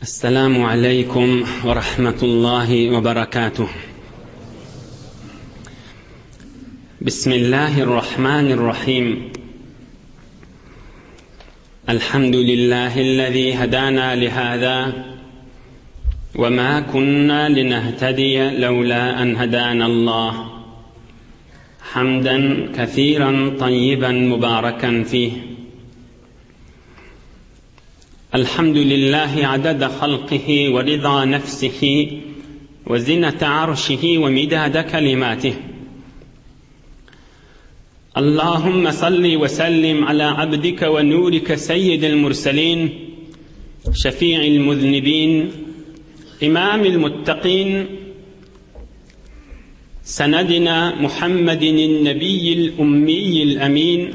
Esselamu aleýkum we rahmetullahi we barakatuh. Bismillahirrahmanirrahim. Elhamdülillahi'llezî hedâna lihâzâ ve mâ kunnâ linehtediye lewlâ en hedânallah. Hamden kesîren tayyiben mübâreken fîh. الحمد لله عدد خلقه ورضا نفسه وزنة عرشه ومداد كلماته اللهم صل وسلم على عبدك ونورك سيد المرسلين شفيع المذنبين إمام المتقين سندنا محمد النبي الأمي الأمين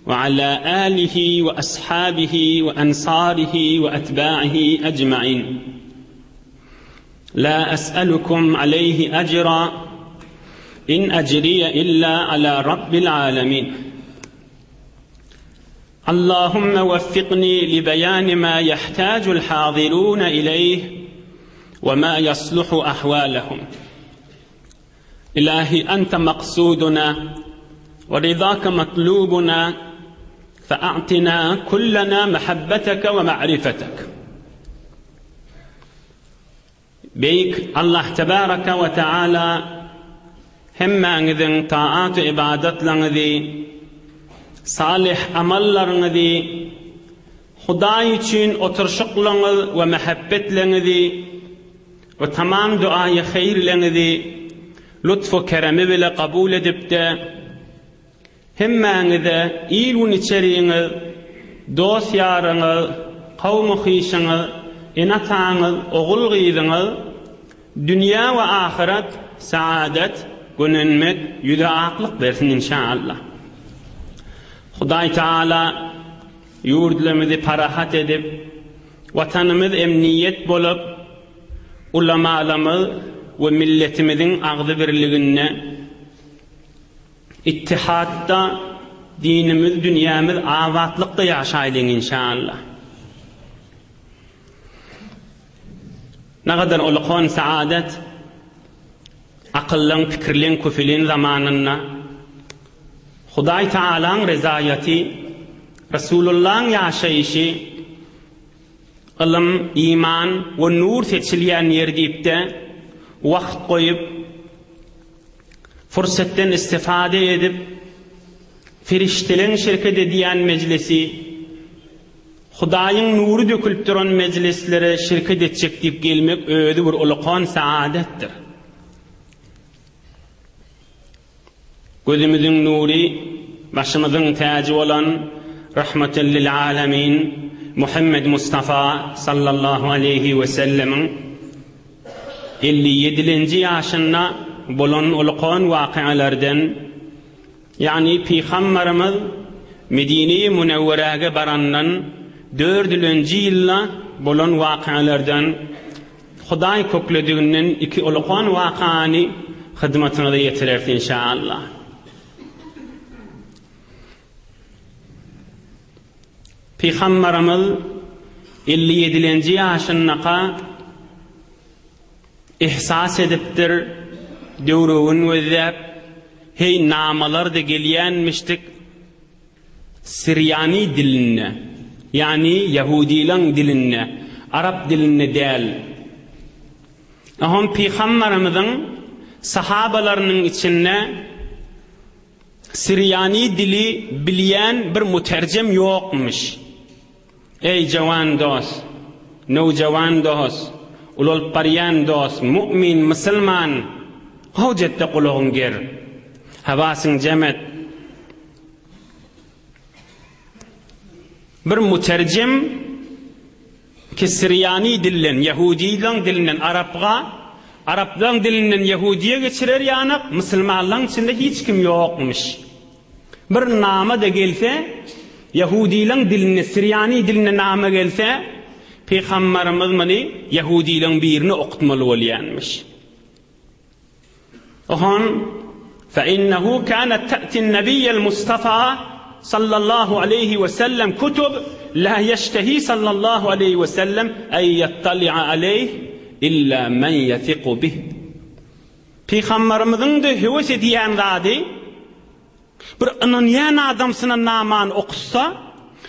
وعلى آله وأصحابه وأنصاره وأتباعه أجمعين لا أسألكم عليه أجرا إن أجري إلا على رب العالمين اللهم وفقني لبيان ما يحتاج الحاضرون إليه وما يصلح أحوالهم إلهي أنت مقصودنا ورضاك مطلوبنا فأعطنا كلنا محبتك ومعرفتك Beýik Allah tebaraka we taala hemmäňiziň taat-u ybadatlaryňyzy, salyh amallaryňyzy, Hudaý üçin oturyşyklaryňyz we mähebbetleňizi we tamam duaýy heýrleňizi lutf-u keremi bile kabul edipde, Hemmäňize il-gün içeriňiz, dost-ýaryňyz, kowmy-hyşyňyz, ene-ataňyz, ogul-gyzyňyz dünýä we ahyret saadet, gönenmek, ýüze aklyk bersin inşaallah. Hudaý Taala ýurdlarymyzy parahat edip, Watanymyz emniýet bolup, ulamalarymyz we milletimiziň agzybirliginde, Ittihatda dinimiz dünýämiz abatlykda ýaşaýlyň inşallah. Nagadar ulkan saadet akyllyň pikirliň köpelen zamanynda Hudaý Taalaň rezaýaty Resulullaň ýaşaýşy ylym, iman we nur seçilýän ýer diýipde wagt goýup Fursatdan istifade edip, perişdeleň şirket edýän mejlisi, Hudaýyň nury dökülip duran mejlislere şirket etjek diýip gelmek özi bir ulakan saadetdir. Gözümiziň nury, başymyzyň täji bolan Rahmeten lil alemin Muhammed Mustafa sallallahu aleýhi we sellemiň 57-lenji ýaşynda bolan ulkan wakyalardan, ýagny Pygambarymyz Medine-i Münewweräge barandan dördülenji ýylda bolan wakyalardan Hudaý köklediginden iki ulkan wakany hyzmatyňyza ýetireris inşaallah. Pygambarymyz 50 ýedilenji ýaşyndaka ihsas edipdir, döwrügin gözläp, heý namalar-da gelýänmişdik sirýani dilinde, ýagny ýahudylaň dilinde, arap dilinde däl. Oňam pygambarymyzyň sahabalarynyň içinde Sirýani dili bilýän bir müterjem ýokmyş. Eý, jawan dost, nowjawan dost, ulalyp barýan dost, mu'min, musulman, howjetde gulagyň ger, hawasyň jem et. Bir müterjem ki sirýani dilden, ýahudylaň dilinden arapga, araplaň dilinden ýahudyýa geçirer ýanak, musulmanlaň içinde hiç kim ýokmyş. Bir nama-da gelse, ýahudylaň dilinde, sirýani dilinde nama gelse, pygambarymyz muny ýahudylaň birine okutmaly bolýanmyş. Ohan, Fe innehu kânet te'tin nebiyyel Mustafa. sallallahu aleýhi we sellem kutub la ýeştehi sallallahu aleýhi we sellem en ýettali'a aleýh illa men ýethiku bih. Pygambarymyzyň-da höwes edýän zady, bir ynanýan adamsyna namany okutsa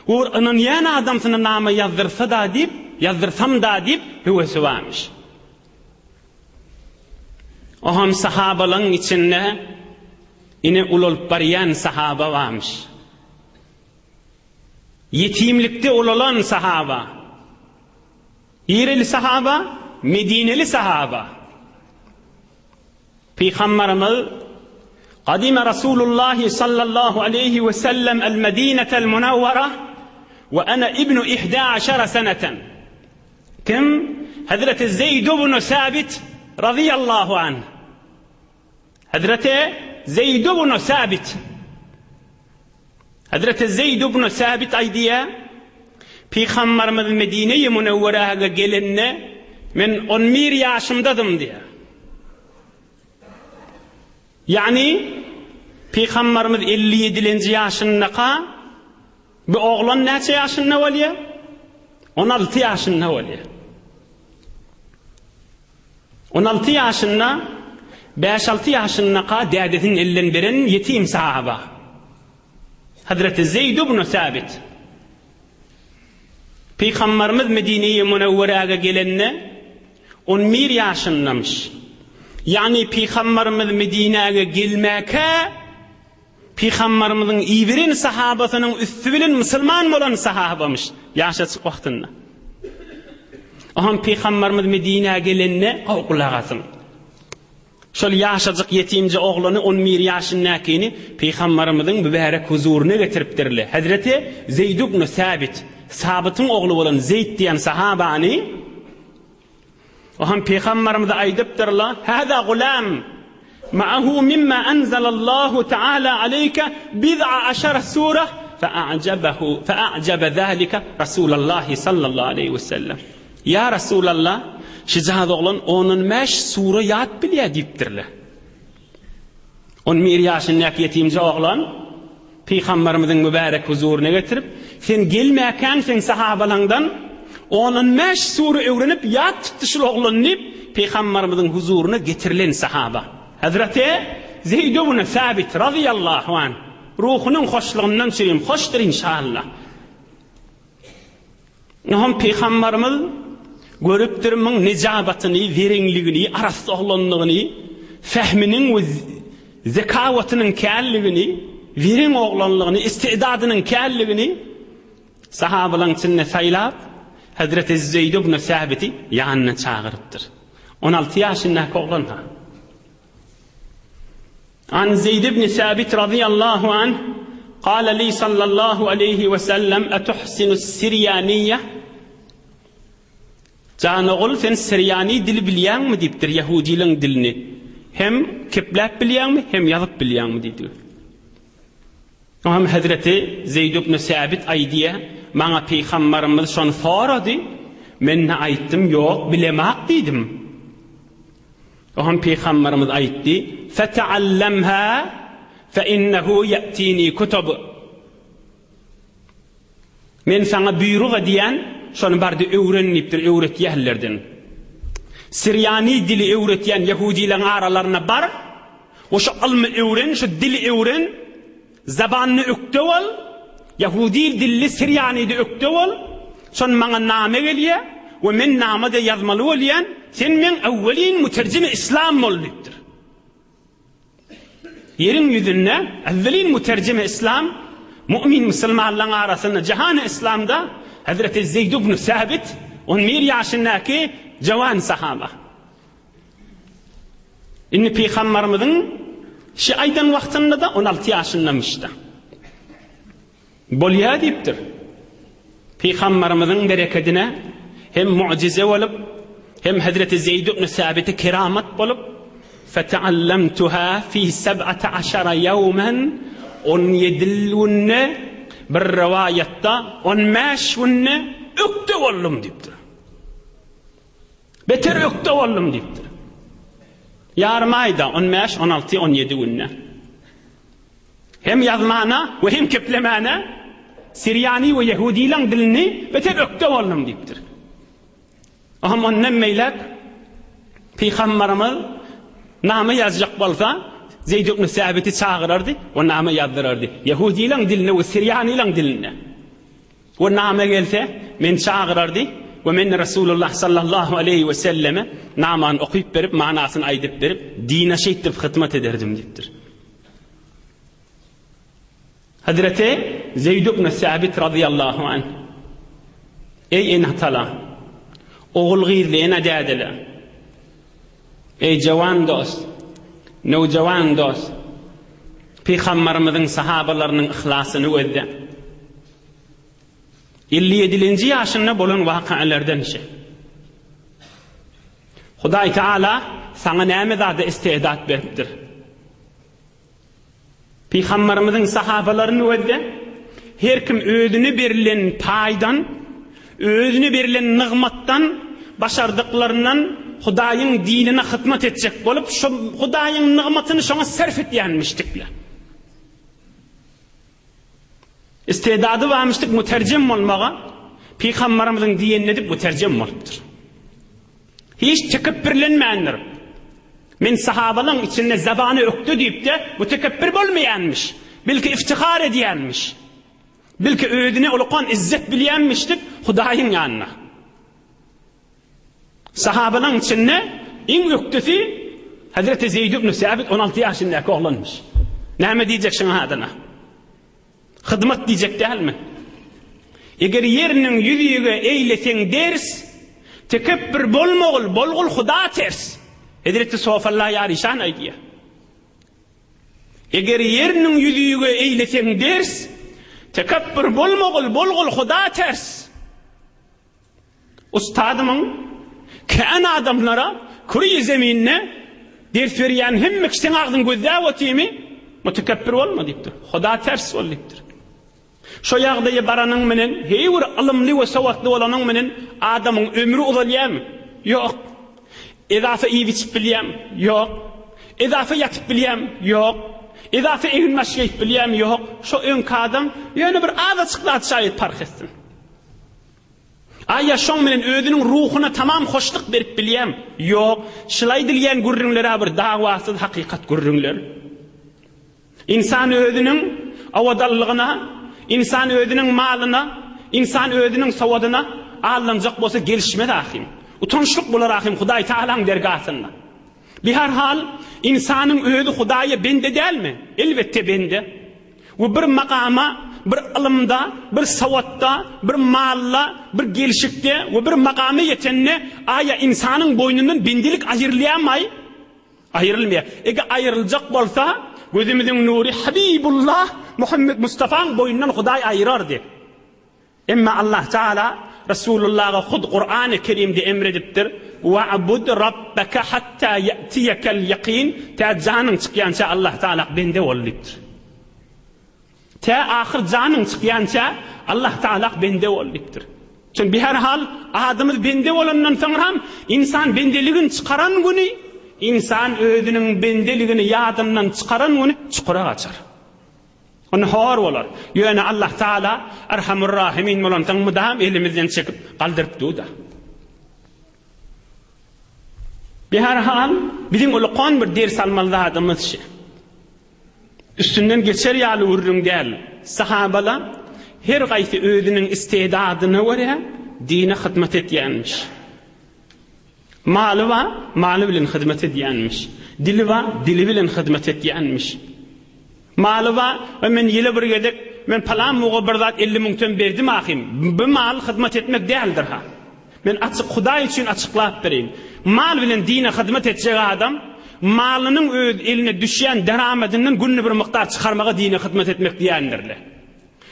we bir ynanýan adamsyna nama ýazdyrsa-da diýip, ýazdyrsam-da diýip höwesi barmyş. Oňam sahabalaryň içinde ine ulalyp barýan sahaba barmyş. Ýetimlikde ulalan sahaba. Nireli sahaba? Medineli sahaba. Pygamberimiz Kadime Rasulullah sallallahu aleyhi ve sellem el Medinetel Munawwara ve ana ibnu ihda aşara seneten. Kim? Hazreti Zeyd ibn Sabit radıyallahu anh. Hazreti Zeyd ibn Sabit. Hazreti Zeyd ibn Sabit aýdýar, Pygamberimiz Medine-i Münewweräge gelende men on bir ýaşymdadym diýýär. Ýagny Pygamberimiz 57-lenji ýaşyndaka bu oglan näçe ýaşynda bolýar? 16 ýaşynda bolýar. 16 ýaşynda, bäş-alty ýaşyndaka dädesiniň elden beren ýetim sahaba. Hazreti Zeýd ibn Sabit. Pygamberimiz Medine-i Münewweräge gelende 11 ýaşyndamyş. Ýagny Pygamberimiz Medinäge gelmäkä Pygamberimiziň iberen sahabasynyň üsti bilen musulman bolan sahabamyş, ýaşajyk wagtynda. Oňam Pygamberimiz Medinä gelende, gowy gulak asyň. Şol ýaşajyk ýetimje oglany on bir ýaşyndakini Pygamberimiziň mübärek huzuryna getiripdirler. Hezreti Zeýd ibn Sabit, Sabytyň ogly bolan Zeýd diýen sahabany O hem Pygamberimize aýdypdyrlar, Hâzâ gulam, ma'ahu mimma enzelallahu teâlâ aleyke bid'a aşara sûre, fe'a'jebehu, fe'a'jebe zâlike Rasûlallahi sallallahu aleýhi we sellem. Ýa Rasûlallah, şijaz oglan ondan bäş sure ýat bilýär diýipdirler. On bir ýaşyndaky ýetimje oglan Pygamberimiziň mübärek huzuryna getirip, Sen gelmäkäň seň sahabalaňdan on-on bäş sure öwrenip ýat tutdy şul oglan diýip, Pygamberimiziň huzuryna getirilen sahaba. Hezreti Zeýd ibn Sabit razyýallahu anh ruhunyň hoşlugyndan çürim hoşdur inşallah. Oňam pygambarymyz görüpdir muň nejabatyny, zereňligini, arassa oglanlygyny, fehminiň we zekawatynyň känligini, zereň oglanlygyny, istidadynyň känligini sahabalaryň içinde saýlap, Hezreti Zeýd ibn Säbiti ýanyna çagyrypdyr. 16 ýaşyndaky oglan-ha. An Zeýd ibn Sabit razyýallahu anh, Kale li sallallahu aleýhi we sellem, Etuhsinus sirýaniýe? Jan ogul, sen sirýani dili bilýäňmi diýipdir, ýahudylaryň dilini. Hem kepläp bilýäňmi, hem ýazyp bilýäňmi diýdi. Oňam hezreti Zeýd ibn Säbit aýdýar, Maňa pygambarymyz şony sorady, men-de aýtdym, ýok, bilemak diýdim. Oňam pygambarymyz aýtdy, Feteallemha fe innehu ýe'tini kutub. Men saňa buýruk edýän, şony bardy öwren diýipdir, öwretýänlerden. Sirýani dili öwretýän ýehudileň aralaryna bar, we şu ylmy öwren, şu dili öwren, Zabanyna ökde bol, ýahudy dilli sirýanyda ökde bol, şon maňa name gelýä we men nama-da ýazmaly bolýan, sen meň awwelin muterjimi islam bol diýipdir. Ýeriň ýüzünde awwelin muterjimi islam mu'min musulmanlaryň arasynda jahany islamda Hazreti Zeýd ibn Sabit on bir ýaşyndaky jawan sahaba. Indi pygambarymyzyň şi aýdan wagtynda-da 16 ýaşyndamyşda. Bolýa diýipdir. Pygambarymyzyň berekedine hem mujize bolup, hem Hazreti Zeýd ibn Sabite keramat bolup, Feteallamtuha fi seb'ate aşara ýawmen 17 günde bir rowaýatda 15 günde ökde boldum diýipdir. Beter ökde boldum diýipdir. Ýarym aýda, on bäş, on alty, on ýedi günde. Hem ýazmana we hem keplemäne sirýany we ýehudileň dilini beter ökde boldum diýipdir. Ohm ondan beýläk Pygambarymyz name ýazjak bolsa, Zeýd ibn Säbiti çagyrardy we name ýazdyrardy. Ýehudileň dilinde we sirýanylaň dilinde. We name gelse, meni çagyrardy we men Resulullah sallallahu aleýhi we selleme namany okyp berip, manasyny aýdyp berip, dine şeýtdirip hyzmat ederdim diýipdir. Hazreti Zeýd ibn Säbit razyýallahu anh, Eý ene-atalar, ogul-gyzly ene-dädeler, eý jawan dost, nowjawan dost, Pygambarymyzyň sahabalarynyň yhlasyny gözle. 57-nji ýaşynda bolan wakalardan şe. Hudaý Teala saňa näme zada istedat beripdir? Pygamberimiziň sahabalaryny gözle, her kim özüne berilen paýdan, özüne berilen nygmatdan, başardyklaryndan Hudaýyň dinine hyzmat etjek bolup, şo Hudaýyň nygmatyny şoňa sarf etýänmişdikler. Istedady barmyşdyk müterjem bolmaga, Pygamberimiziň diýenini edip müterjem bolupdyr. Hiç tekepbirlenmändir. Men sahabalaň içinde zabany ökde diýip-de mütekebbir bolmaýanmyş. Belki iftihar edýänmiş. Belki özüne ulukan izzet bilýänmişdik Hudaýyň ýanynda. Sahabalaň içinde iň ökdesi Hazreti Zeýd ibn Säbit 16 ýaşyndaky oglanmyş. Näme diýjek şuň adyna? Hyzmat diýjek dälmi? Eger ýeriniň ýüzüge eýleseň ders, tekepbir bolmagyl, bolgul Huda ters. Hezreti Sofalla Ýaryşan aýdýar. Eger ýeriniň ýüzüge eýleseň ders, tekepbir bolmagyl, bolgul Huda ters. Ustadymyň kän adamlara küreýi zeminde ders berýän hemme kişi seň agzyňy gözläp otymy? Mütekebbir bolma diýipdir. Huda ters bol diýipdir. Şo ýagdaýa baranyň menen, heý bir ylymly we sowatly bolanyň menen adamyň ömri uzalýarmy? Ýok. Edafa iýip-içip bilýärmi? Ýok. Edafa ýatyp bilýärmi? Ýok. Edafa egin-baş geýip bilýärmi? Ýok. Şo öňki adam ýöne bir azajyk zat şaýat parh etsin. Aýa şoň bilen özüniň ruhuna tamam hoşluk berip bilýäm? Ýok. Şyl aýdylýan gürrüňler-ä bir dawasyz hakykat gürrüňler. Ynsan özüniň owadanlygyna, ynsan özüniň malyna, ynsan özüniň sowadyna aldanjak bolsa gelişmez ahym. Utançlyk bolar ahym Hudaý Tagalaň dergasynda. Bi her hal, ynsanyň özi Hudaýa bende dälmi? Elbetde bende. We bir makama, bir ylymda, bir sowatda, bir malda, bir gelşikde we bir makama ýetende, aýa ynsanyň boýnundan bendelik aýrylýarmaý? Aýrylmaýar. Eger aýryljak bolsa, gözümiziň nury Habibullah Muhammet Mustafaň boýnundan Hudaý aýyrardy. Emma Allah Tagala Resulullaha hut Kurany Kerimde emr edipdir, Wa'bud rabbeke hatta ýe'tiýekel ýakin, tä janyň çykýança Allah Tagala bende bol diýipdir. Tä ahyr janyň çykýança Allah Tagala bende bol diýipdir. Çünki bir her hal adymyz bende bolandan soňra insan bendeligini çykaran güni, insan özüniň bendeligini ýadyndan çykaran güni çukura gaçar. Onda hor bolar. Ýöne Allah Taala Erhamur-Rahimin bolansoň mydam elimizden çekip galdyryp dur-da. Bir her hal biziň ulukan bir ders almaly zadymyz şi. Üstünden geçer ýaly gürrüň däl. Sahabalar her gaýsy özüniň istedadyna görä dine hyzmat etýänmiş. Maly bar, maly bilen hyzmat edýänmiş. Dili bar, dili bilen hyzmat etýänmiş. Maly bar, we men ýyla bir gezek, men palan muga bir zat 50 müňden berdim ahym. Bu mal hyzmat etmek däldir-ha. Men açyk Hudaý üçin açyklap bereýin. Mal bilen dine hyzmat etjek adam, malynyň öz eline düşýän deramadyndan günde bir mukdar çykarmaga dine hyzmat etmek diýendirler.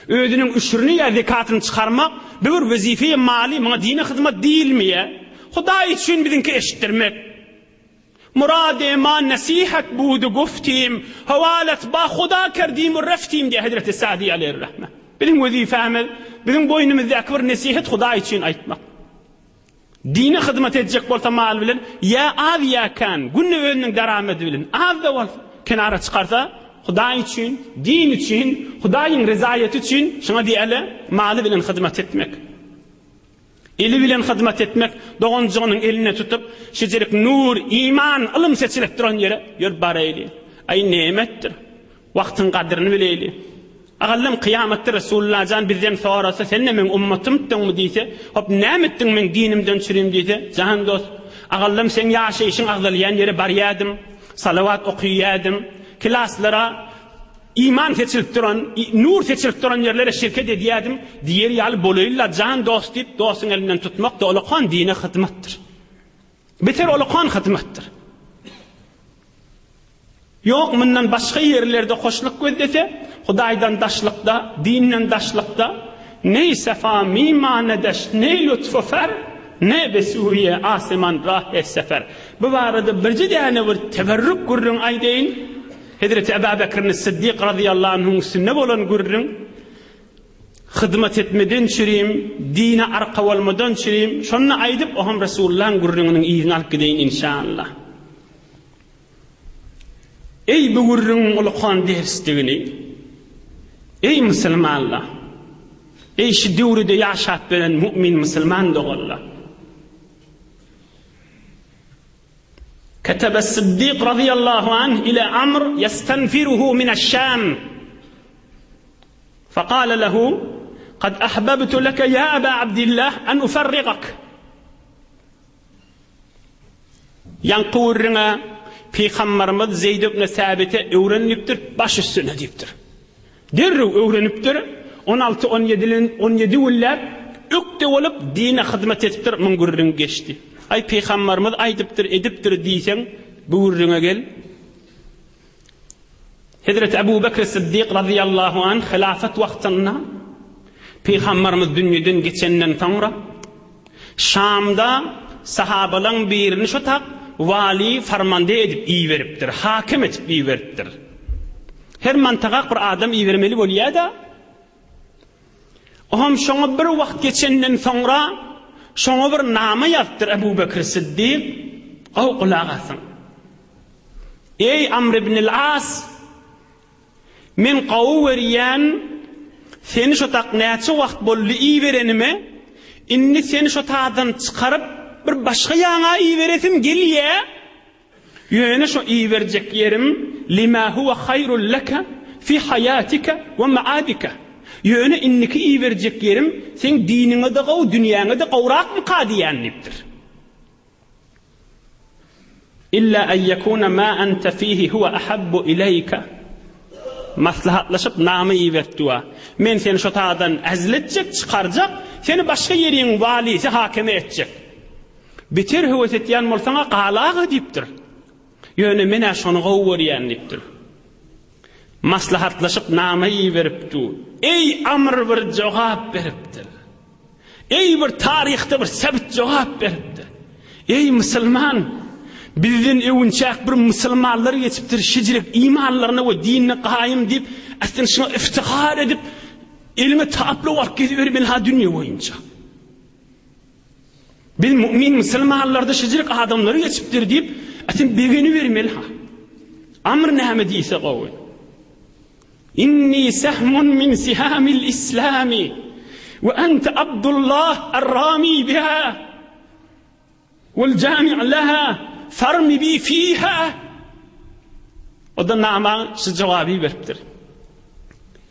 Özüniň üşürini ýa zekatyny çykarmak bu bir wezife-i maly, muňa dine hyzmat diýilmeýär. Hudaý üçin biziňki eşitdirmek. Murad-e ma nesihat budu guftim, hawalat ba Huda kerdim u reftim diýýär Hezreti Sadi aleýhir-rahme. Biziň wezifämiz, biziň boýnumyzdaky bir nesihat Hudaý üçin aýtmak. Dine hyzmat etjek bolsa mal bilen, ýa az ýa kän, günde özüniň daramady bilen, az-da bolsa, kenara çykarsa, Hudaý üçin, din üçin, Hudaýyň rezaýaty üçin şuňa diýeli, maly bilen hyzmat etmek. Eli bilen hyzmat etmek, doganjygynyň eline tutup, şejerik nur, iman, ylym seçilip duran ýere, ýör baraýly. Aý, nemetdir. Wagtyň gadryny bileýli. Agallym kyýamatda Resulullah jan bizden sorasa, sen-de meň ummatymdyňmy diýse, hop näme etdiň meň dinimden çürim diýse, jan dost, agallym seň ýaşaýşyň agzalýan ýere barýadym, salawat okyýadym, klaslara iman seçilip duran, nur seçilip duran ýerlere şirket edýädim diýer ýaly bolaýyl-la jan dost diýip, dostuň elinden tutmak-da olakan dine hyzmatdyr. Beter olakan hyzmatdyr. Ýok, mundan başga ýerlerde hoşluk gözlese, Hudaýdan daşlykda, dinden daşlykda, ne sefa mimanedeş, ne lutfu fer, ne be suýe aseman rahe sefer. Bu barada birje däne bir teberrük gürrüň aýdaýyn. Hezreti Eba Bekrini Siddik razyýallahu anhuň üstünde bolan gürrüň. Hyzmat etmeden çürim, dine arka bolmadan çürim. Şonda aýdyp, oham Resulullahyň gürrüňiniň yzyny alyp gideýin inşallah. Eý bu gürrüňiň ulukan dersdigini, eý musulmanlar! Eý şu döwrüde ýaşap gelen mu'min musulman doganlar! Ketebe Siddik razyýallahu anh ile Amr ýestenfiruhu mineş-Şam. Fekale lehu, Kad ahbabtu leke ýa Aba Abdillah an uferrigak. Ýaňky gürrüňe Pygambarymyz Zeýd ibn Säbite öwren diýipdir, baş üstüne diýipdir. Derrew öwrenipdir, on alty, on ýedi, on ýedi günläp ökde bolup dine hyzmat edipdir, muň gürrüňi geçdi. Aý, Pygambarymyz aýdypdyr, edipdir diýseň, bu gürrüňe gel. Hezreti Ebu Bekr Siddik razyýallahu anh hylafat wagtynda Pygambarymyz dünýeden geçenden soňra Şamda sahabalaň birini şo tak wali farmande edip iberipdir, hakim edip iberipdir. Her mantagak bir adam ibermeli bolýar-da. Oňam şoňa bir wagt geçenden soňra şoňa bir nama ýazypdyr Ebu Bekr Siddik, gowy gulak asyň. Eý, Amr ibnil As! Men gowy görýän, seni şo tak näçe wagt boldy iberenime, indi seni şo tadan çykaryp, bir başga ýaňa iberesim gelýä, ýöne şo iberjek ýerim lima huwa haýrul leke fi haýatike we maadike, ýöne indiki iberjek ýerim seň diniňe-de gowy, dünýäňe-de gowrakmyka diýýän diýipdir. Illa en ýekuna ma ente fihi huwa ahabbu ileýke. Maslahatlaşyp nama iberip dua. Men seni şo taýdan äzl etjek, çykarjak, seni başga ýeriň walisi, hakimi etjek. Beter höwes etýän bolsaň-a galaga diýipdir. Ýöne men-ä şony gowy görýän diýipdir. Maslahatlaşyp nama iberip du. Eý Amr bir jogap beripdir. Eý bir taryhda bir sebit jogap beripdir. Eý musulman! Bizden öwünçäk bir musulmanlar geçipdir, şijirek imanlaryna we dinine gaýym diýip, aslynda şuňa iftihar edip, eliňe taply alyp gezibermeli ha dünýe boýunça. Biz mu'min musulmanlarda şijirek adamlar geçipdir diýip, aslynda begenibermeli ha. Amr näme diýse gowy. Inni sehmun min sihamil islami we ente Abdullah er-rami biha wal jami' laha farmi bi fiha. O da nama şu jogaby beripdir.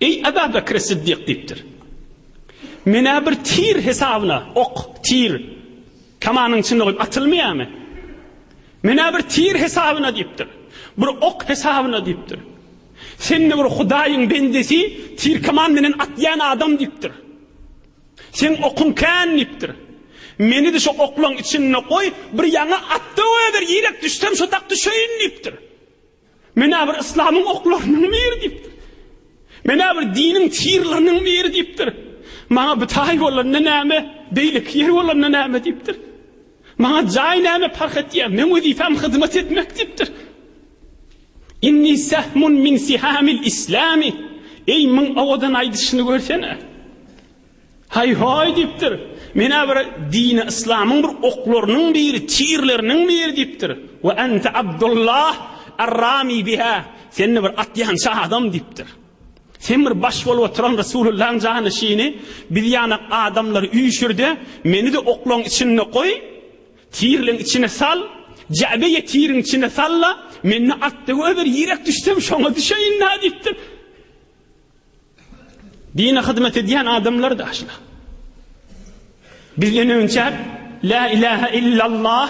Eý Ebu Bekr Siddik diýipdir. Menä bir tir hesabyna ok, tir kamanyň içinde goýup atylmaýarmy? Menä bir tir hesabyna diýipdir. Bir ok hesabyna diýipdir. Sen-de bir Hudaýyň bendesi, tirkaman menen atýan adam diýipdir. Seň okuň kän diýipdir. Meni-de şo oklaň içinde goý, bir ýaňa at-da goýaber, ýelek düşsem şo tak düşeýin diýipdir. Men-ä bir yslamyň oklarynyň biri diýipdir. Men-ä bir diniň tirleriniň biri diýipdir. Maňa bu taý bolanda näme, beýleki ýer bolanda näme diýipdir. Maňa jaý näme parh etýär, meň wezipem hyzmat etmek diýipdir. Inni sehmun min sihamil islami. Eý, muň owadan aýdyşyny görsene. Haý-hoý diýipdir. Men-ä bir dini yslamyň bir oklarynyň biri, tirleriniň biri diýipdir. We ente Abdullah ar-rami biha. Sen-de bir atýança adam diýipdir. Sen bir baş bolup oturan Resulullahyň janyşyny biz ýanak adamlary üýşür-de, meni-de oklaň içinde goý, tirleň içine sal, jäbeýe tiriň içine sal-da, meni at-da goýber, ýürek düşsem şoňa düşeýin-dä diýipdir. Dine hyzmat edýän adamlar daşlar. Bizden önçä La ilahe illallah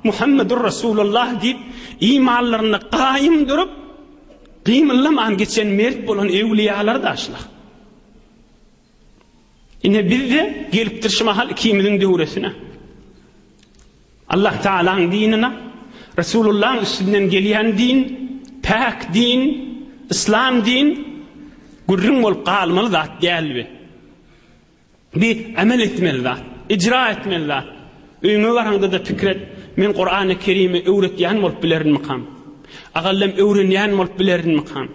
Muhammedur Resulullah diýip imanlarynda gaýym durup gymyllaman geçen mert bolan ewliýalar daşlar. Ine biz-de gelipdir şu mahal ikimiziň döwresine. Allah Taalaň dinine, Resulullahyň üstünden gelýän din, päk din, yslam din gürrüň bolup galmaly zat däl bi. Bi emel etmeli zat, icra etmeli zat. Öýüňe baraňda-da pikir et, men Kurany Kerimi öwretýän bolup bilerinmikam? Agallem öwrenýän bolup bilerinmikam?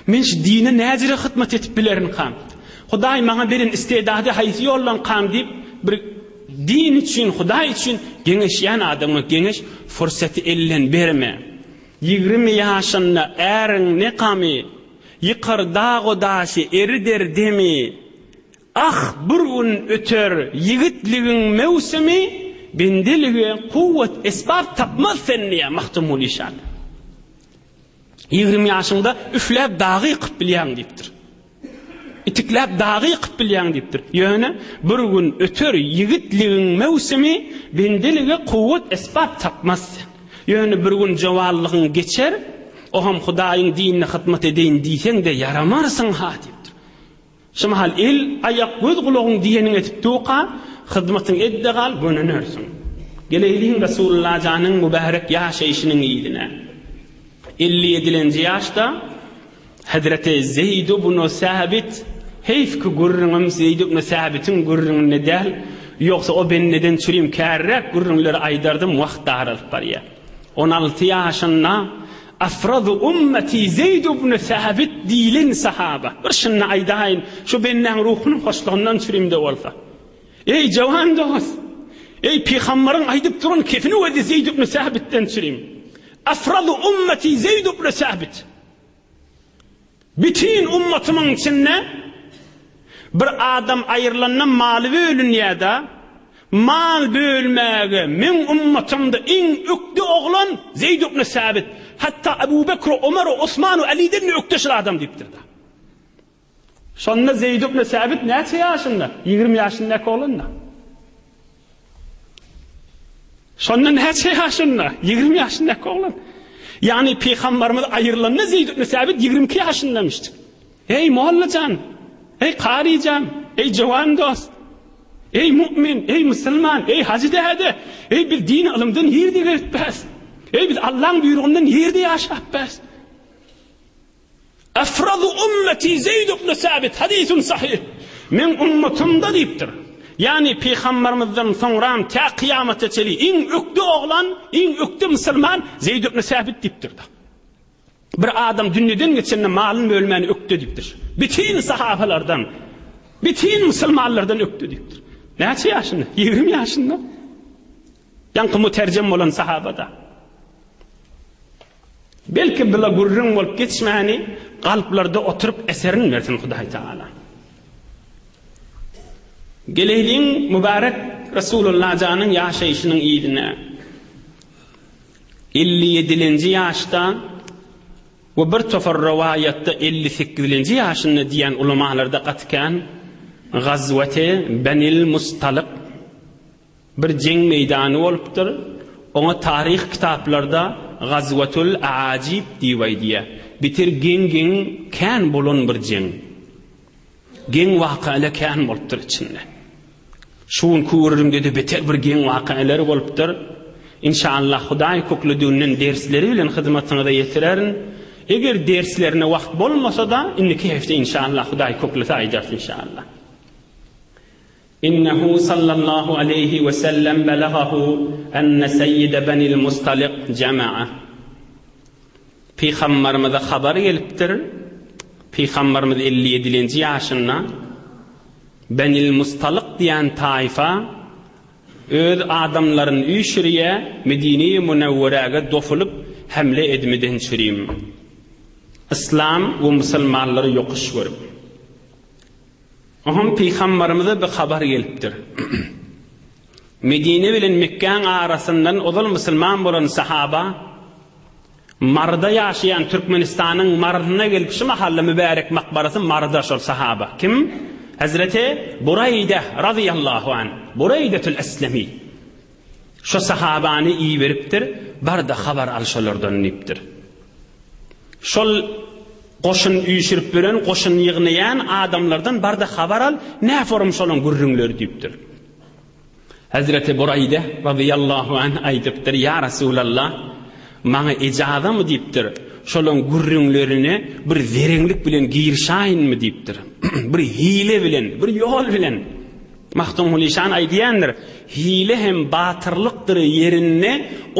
Men şu dine näjere hyzmat edip bilerinkam? Hudaý maňa beren istedady haýsy ýollankam diýip, bir din üçin, Hudaý üçin geňeşýän adamyňa geňeş, fursaty elden berme. 20 ýaşynda äriň ne gamy, ýykar dag-u daşy, erider demi. Ah, bir gün öter ýigitligiň möwsümi, bendelige kuwwat, esbap tapmaz sen diýýär Magtymguly şa. 20 ýaşyňda üfläp dagy ýykyp bilýäň diýipdir. Itikläp dagy ýykyp bilýäň diýipdir. Ýöne bir gün öter ýigitligiň möwsümi, bendelige kuwwat esbap tapmaz sen. Ýöne bir gün jowanlygyň geçer, o hem Hudaýyň dinine hyzmat edeýin diýseň-de ýaramarsyň-ha diýipdir. Şu mahal el, aýak, göz gulagyň diýeniňi edip durka, hyzmatyňy et-de gal, gönenersiň. Geleýliň Resulullah janyň mübärek ýaşaýşynyň yzyna. 50 ýedilenji ýaşda Hezreti Zeýd ibn Säbit, heýf ki gürrüňim Zeýd ibn Säbitiň gürrüňinde däl, ýogsa o bendeden çürim kärräk gürrüňleri aýdardym, wagt daralyp barýar. 16 ýaşynda Afradu ummeti Zeýd ibn Säbit diýlen sahaba. Bir şuny aýdaýyn, şu bendäň ruhunyň hoşlugyndan çürimde bolsa. Eý, jawan dost! Eý, pygambaryň aýdyp duran kefini özi Zeýd ibn Säbitden çürim. Afradu ummeti Zeýd ibn Säbit. Bütin ummatymyň içinde bir adam aýrylanda maly bölünýär-de, mal bölmäge meň ummatymda iň ökde oglan Zeýd ibn Säbit, hatda Ebu Bekr, Omar, Osman we Aliden-de ökde şol adam diýipdir-de. Şonda Zeýd ibn Säbit näçe ýaşynda? 20 ýaşyndaky oglan-da. Şonda näçe ýaşynda? 20 ýaşyndaky oglan. Ýagny pygambarymyz aýrylanda Zeýd ibn Säbit 22 ýaşyndamyşdy. Eý molla jan, eý kary jan, eý jowan dost, eý mu'min, eý musulman, eý hajy däde, eý biz din ylymdan nirde gelip bäs? Eý biz Allaň buýrugyndan nirde ýaşap bäs? Afralu ummeti Zeýd ibn Sabit, hadisun sahyh. Meň ummatymda diýipdir. Ýagny pygambarymyzdan soňram tä kyýamata çenli iň ökde oglan, iň ökde musulman Zeýd ibn Sabit diýipdir. Bir adam dünýeden geçende malyny bölmäni ökde diýipdir. Bütin sahabalardan, bütin musulmanlardan ökde diýipdir. Näçe ýaşynda? 20 ýaşynda. Ýaňky muterjem bolan sahabada. Belki bula gürrüň bolup geçmäni kalplarda oturyp eserin bersin Hudaý Tagala. Geleýliň mübarek Resulullah janyň ýaşaýşynyň yzyna. 57-nji ýaşda we bir topar rowaýatda 58-nji ýaşynda diýen ulamalarda gaty kän Gazwati Benil Mustalyk Bir jeň meýdany bolupdyr. Oňa taryh kitaplarda Gazwatul Aajib diýip aýdýar. Beter geň-geň kän bolan bir jeň. Geň wakalar kän bolupdyr içinde. Şu günki gürrüňde-de beter bir geň wakalar bolupdyr. Inşallah Hudaý köklediginden dersleri bilen hyzmatyňyza ýetirerin. Eger derslerine wagt bolmasa-da, indiki hepde inşallah Hudaý köklese aýdarys inşallah. Innehu sallallahu aleýhi we sellem belagahu enne seýýide benil Mustalyk jema'a. Pygambarymyza habar gelipdir, Pygambarymyz 57-nji ýaşynda Benil Mustalyk diýen taýfa öz adamlaryny üýşürýär, Medine-i Münewweräge dofulyp hemle edmiden çürim. Yslam we musulmanlary ýokuş görüp. Oňam pygambarymyza bir habar gelipdir. Medine bilen Mekgäň arasyndan ozal musulman bolan sahaba Maryda ýaşaýan Türkmenistanyň Marysyna gelip şu mahalla mübärek makbarasy Maryda şol sahaba. Kim? Hezreti Buraýde razyýallahu anh. Buraýdetül Eslemi. Şo sahabany iberipdir, bar-da habar al şolardan diýipdir. Şol goşun üýşürip ýören, goşun ýygnaýan adamlardan bar-da habar al, nä forum şolaň gürrüňleri diýipdir. Hezreti Buraýde razyýallahu anh aýdypdyr, Ýa Resulallah, maňa ejazamy diýipdir, şolaň gürrüňlerine bir zereňlik bilen girişäýinmi diýipdir. Bir hile bilen, bir ýol bilen. Magtymguly şan aýdýandyr, Hile hem batyrlykdyr ýerinde,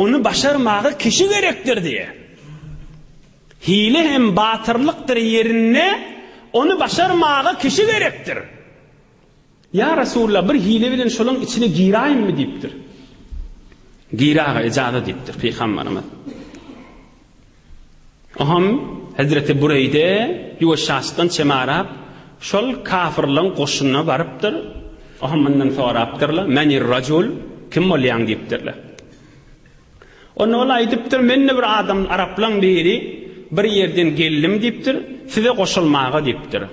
ony başarmaga kişi gerekdir diýýär. Hile hem batyrlykdyr ýerinde, ony başarmaga kişi gerekdir. Ýa Resulallah, bir hile bilen şolaň içine giräýinmi diýipdir. Gir aga, ejaza diýipdir pygamberimiz. Oňam Hezreti Bureýde ýuwaşjaçdan çemarap, şol kafyrlaň goşunyna barypdyr. Oňam mundan sorapdyrlar, Menir rajul, kim bolýaň diýipdirler. Onda ol aýdypdyr, Men-de bir adam, araplaň biri, bir ýerden geldim diýipdir, size goşulmaga diýipdir.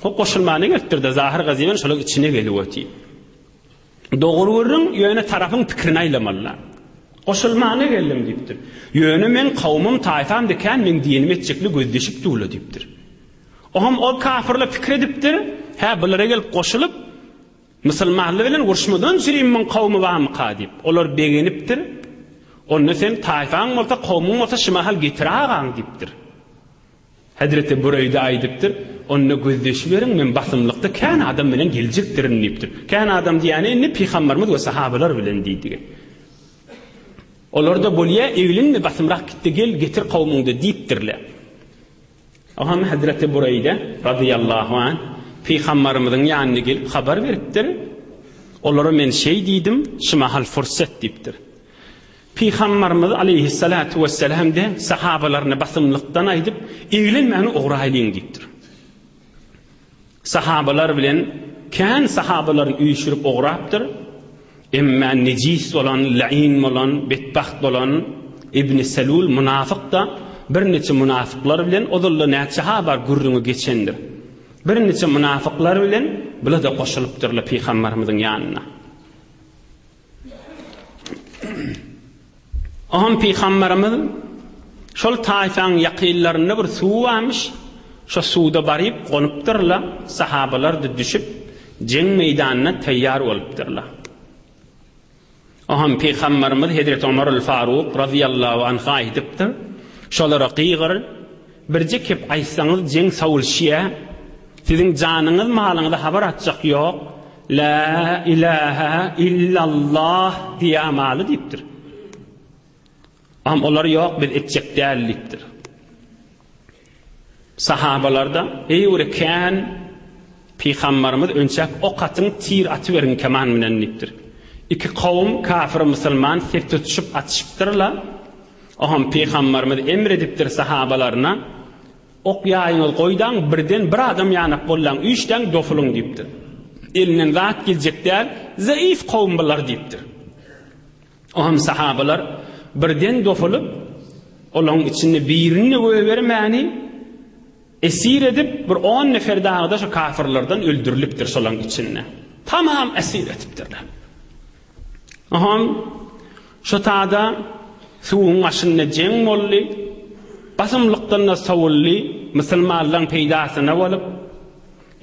Hop goşulmana gelipdir-de, Zahyr Gazyban şolaň içine gelip otyr. Dogry gürrüň, ýöne tarapyň pikirini aýlamalyda. Goşulmana geldim diýipdir. Ýöne meň kowumym, taýfam-da kän meň diýenimi etjekli gözleşip durlar diýipdir. Oňam ol kafyrlar pikir edipdir, hä bulara gelip goşulyp, musulmanlar bilen uruşmadan çürim muň kowumy barmyka diýip. Olar begenipdir. Onda sen taýfaň bolsa, kowumyň bolsa şu mahal getir agaň diýipdir. Hezreti Bureýde aýdypdyr, Onda gözleşiberiň, men basymlykda kän adam bilen geljekdirin diýipdir. Kän adam diýýäni indi pygamberimiz we sahabalar bilen diýdigi. Olar-da bolýa, eglenme basymrak git-de gel, getir kowmuňda diýipdirler. Oňam Hezreti Bureýde razyýallahu anh pygamberimiziň ýanyna gelip habar beripdir. Olara men şeý diýdim, şu mahal fursat diýipdir. Pygambarymyz aleýhissalatu wessalam-de sahabalaryna basymlykdan aýdyp, Eglenmäni ugraýlyň diýipdir. Sahabalar bilen kän sahabalaryny üýşürip ugrapdyr. Emma nejis bolan, lain bolan, betbagt bolan Ibn Selul mynafyk-da birniçe mynafyklar bilen ozal-da näçe habar gürrüňi geçendir. Birniçe mynafyklar bilen bula-da goşulypdyrlar pygambarymyzyň ýanyna. Oňam pygamberimiz şol taýfaň ýakynlarynda bir suw barmyş, şo suwda baryp gonupdyrlar, sahabalar-da düşüp, jeň meýdanyna taýýar bolupdyrlar. Oňam pygamberimiz Hezreti Omarul Faruk razyýallahu anha aýdypdyr, Şolara gygyr, Birje kep aýtsaňyz jeň sowulşýa, siziň janyňyz malyňyza habar atjak ýok, Lä ilähä illallah diýämaly diýipdir. Am olar ýok biz etjek däl diýipdir. Sahabalarda eý bir kän pygambarymyz önçäk ok atyň tir atyberiň keman bilen diýipdir. Iki kowum kafir musulman sep tutuşyp atyşypdyrlar. Oňam pygambarymyz emr edipdir sahabalaryna, Ok ýaýyňyzy goýdaň, birden bir adam ýanak bollaň, üýşdäň, dofulyň diýipdir. Elinden zat geljek däl, zaif kowum bular diýipdir. Oňam sahabalar birden dofulyp, olaň içinde birini-de goýbermäni esir edip, bir on nefer dagy-da şo kafyrlardan öldürilipdir şolaň içinde. Tamam esir edipdirler. Oňam Şo tada suwuň başynda jeň boldy, basymlykdan-da sowuldy, musulmanlaryň peýdasyna bolup,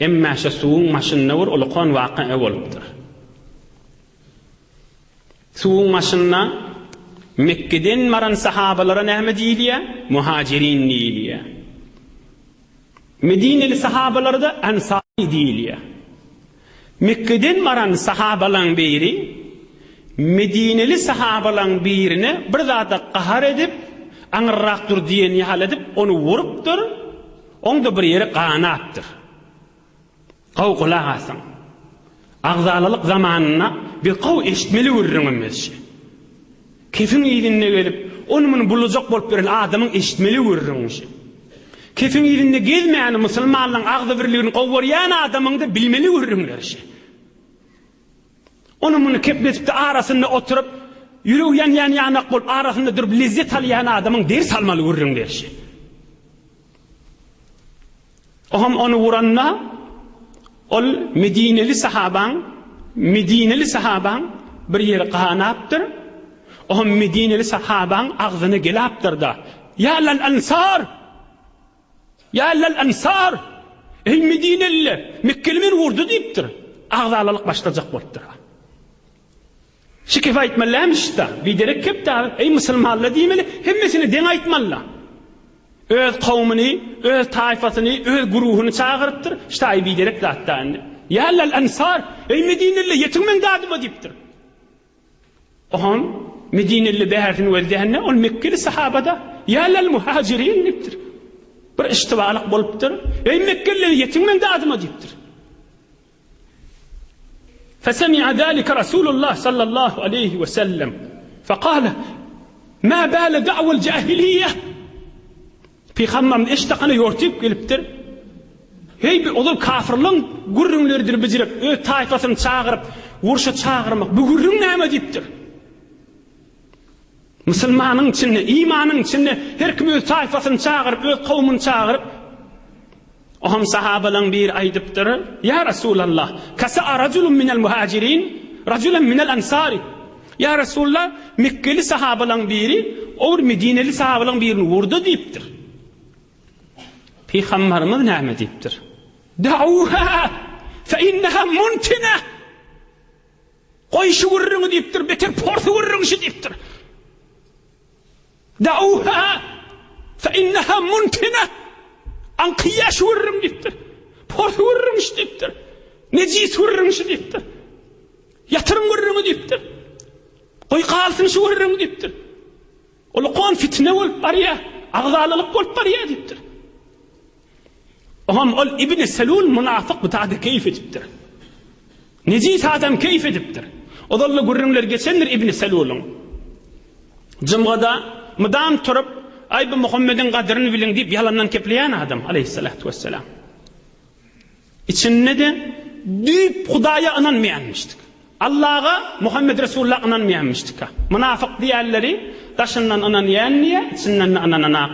emmä şo suwuň başynda bir ulukan waka bolupdyr. Suwuň başynda Mekgeden baran sahabalara näme diýilýär? Muhajirin diýilýär. Medineli sahabalara-da Ensary diýilýär. Mekgeden baran sahabalaň biri Medineli sahabalaň birine bir zada gahar edip, aňyrrak dur diýen ýaly edip, ony urupdyr, oň-da bir ýeri ganapdyr. Gowy gulak asyň. Agzalalyk zamanynda bir gowy eşitmeli gürrüňimiz şi. Kefiň yzynda gelip, ony-muny bulajak bolup ýören adamyň eşitmeli gürrüňi şi. Kefiň yzynda gezmäni musulmanlaryň agzybirligini gowarýan adamyň-da bilmeli gürrüňleri şi. Ony muny kepletip-de arasynda oturyp, ýüregi ýanýan ýanak bolup arasynda durup lezzet alýan adamyň ders almaly gürrüňleri şi. Ohm ony uranda ol Medineli sahabaň Medineli sahabaň bir ýeri ganapdyr. Ohm Medineli sahabaň agzyna gelapdyr-da, Ýa lal ansar! Ýa lal ansar! Eý Medineliler, Mekgeli meni urdy diýipdir. Agzalalyk başlajak bolupdyr. Şu kepi aýtmaly dälmiş-da. Biderek kep-dä. Eý musulmanlar diýmeli, hemmesine deň aýtmaly-da. Öz kowumyny, öz taýfasyny, öz guruhyny çagyrypdyr. Şu taýy biderek zat-da indi. Ýa lal ansar, eý medineliler, ýetiň meň dadyma diýipdir. Oňam medineli bärsini gözlände, ol mekgeli sahabada, Ýa lal muhajirin diýipdir. Bir iştibalyk bolupdyr. Eý mekgeliler, ýetiň meň dadyma diýipdir. Fesemi'a zalike Rasulullah sallallahu aleýhi we sellem. Fekale, Ma bale da'wel jahiliýe? Pygamberimiz eşdakana ýortyp gelipdir. Heý, bir ozal kafirleň gürrüňleridir bijirip, öz taýfasyny çagyryp, urşa çagyrmak, bu gürrüň näme diýipdir. Musulmanyň içinde, imanyň içinde her kim öz taýfasyny çagyryp, öz kowumyny çagyryp, Oňam sahabalaň biri aýdypdyr, Ýa Resulallah, kasa'a rajulun minel muhajirin, rajulen minel ansari. Ýa Resulallah, Mekgeli sahabalaň biri, o bir Medineli sahabalaň birini urdy diýipdir. Pygambarymyz näme diýipdir? Da'uha fe inneha muntina. Goý şu gürrüňi diýipdir, beter porsy gürrüň şu diýipdir. Da'uha fe inneha muntina. Aňkyýa şu gürrüň diýipdir. Porsy gürrüň şu diýipdir. Nejis gürrüň şu diýipdir. Ýatyryň gürrüňi diýipdir. Goý galsyn şu gürrüň diýipdir. Ulkan fitne bolup barýar, agzalalyk bolup barýar diýipdir. Oňam ol Ibn Selul mynafyk bu zada keýf edipdir. Nejis adam keýf edipdir. Ozal-da gürrüňler geçendir Ibn Selulyň. Jumgada mydam turup, Aý bu Muhammediň gadyryny biliň diýip ýalandan kepleýän adam, aleýhissalatu wessalam. Içinde-de düýp Hudaýa ynanmaýanmyşdyk. Allaha, Muhammed Resulullah ynanmaýanmyşdyk. Mynafyk diýenleri daşyndan ynanýan diýýär, içinden-de ynananak.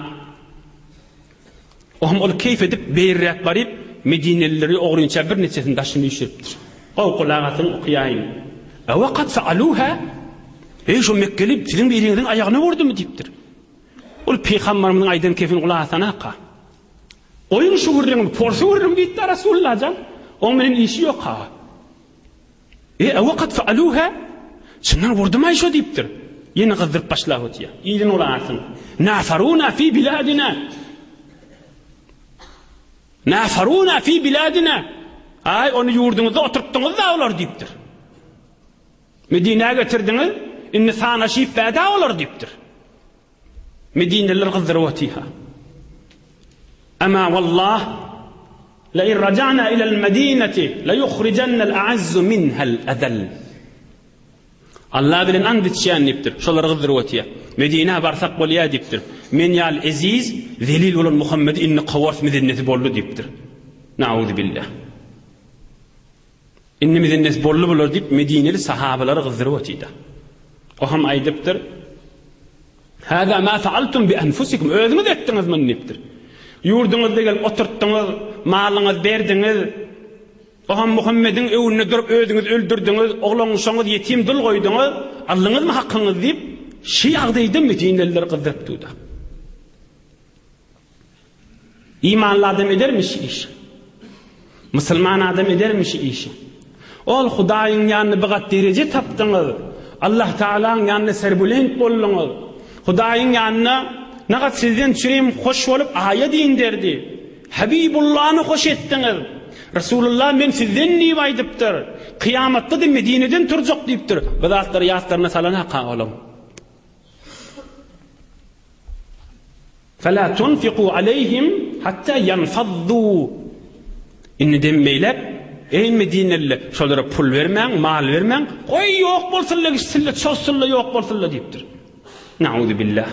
Ohm ol keýp edip beýirräk baryp, medinelileri ogrynça birniçesini daşyna üýşüripdir. Gowy gulak asyň, okaýaýyn. Ewe kad faaluha? Eý, şo mekgeli siziň biriňiziň aýagyna urdumy diýipdir. Ol pygambarymyzyň aýdan kefini gulak asanaka. Goýuň şu gürrüňi, porsy gürrüň diýipdi Rasulullah jan. Oň bilen işi ýok-ha. E, ewe kad faaluha? Çyndan urdumaý şo diýipdir. Ýene gyzdyryp başlap otýar. Yzyny gulak asyň. Nafaruna fi biladina. Nafaruna fi biladina. Aý, ony ýurduňyzda oturtdyňyz-da olar diýipdir. Medinä getirdiňiz, indi sanaşyp bädä olar diýipdir. Medineliler gyzdyryp otyha. Emma wallah la in raja'na ila al-madinati la yukhrijanna al-a'azzu minha al-adall. Allah bilen and içýän diýipdir. Şolar gyzdyryp otyr. Medinä barsak bolýar diýipdir. Men ýaly eziz, zelil bolan Muhammedi indi kowarys mizennesi boldy diýipdir. Nauzubillah. Indi mizennesi boldy bular diýip Medineli sahabalary gyzdyryp otyda. O hem aýdypdyr. Hâzâ mâ fealtum bi enfusikum özüňiz etdiňiz muny diýipdir. Ýurduňyzda gelip oturtdyňyz, malyňyzy berdiňiz. O hem Muhammediň öňünde durup özüňizi öldürdiňiz, oglan-uşagyňyzy ýetim dul goýduňyz, aldyňyzmy hakyňyzy diýip, şi ýagdaýda medinelileri gyzdyryp durdy. Imanly adam edermi şi işi? Musulman adam edermi şi işi? Ol Hudaýyň ýanynda bir gat dereje tapdyňyz. Allah Tagalaň ýanynda serbulent bolduňyz. Hudaýyň ýanynda nagat sizden çürim hoş bolup aýat inderdi. Habibullany hoş etdiňiz. Resulullah men sizden diýip aýdypdyr. Kyýamatda-da Medineden turjak diýipdir. Bu zatlary ýatlaryna salanaka olaň. Fela tunfiku aleýhim hatta ýanfaddu. Indiden beýläk, eý medineliler, şolara pul bermäň, mal bermäň, goý ýok bolsunlar, gitsinler, çozsunlar, ýok bolsunlar diýipdir. Nauzubillah.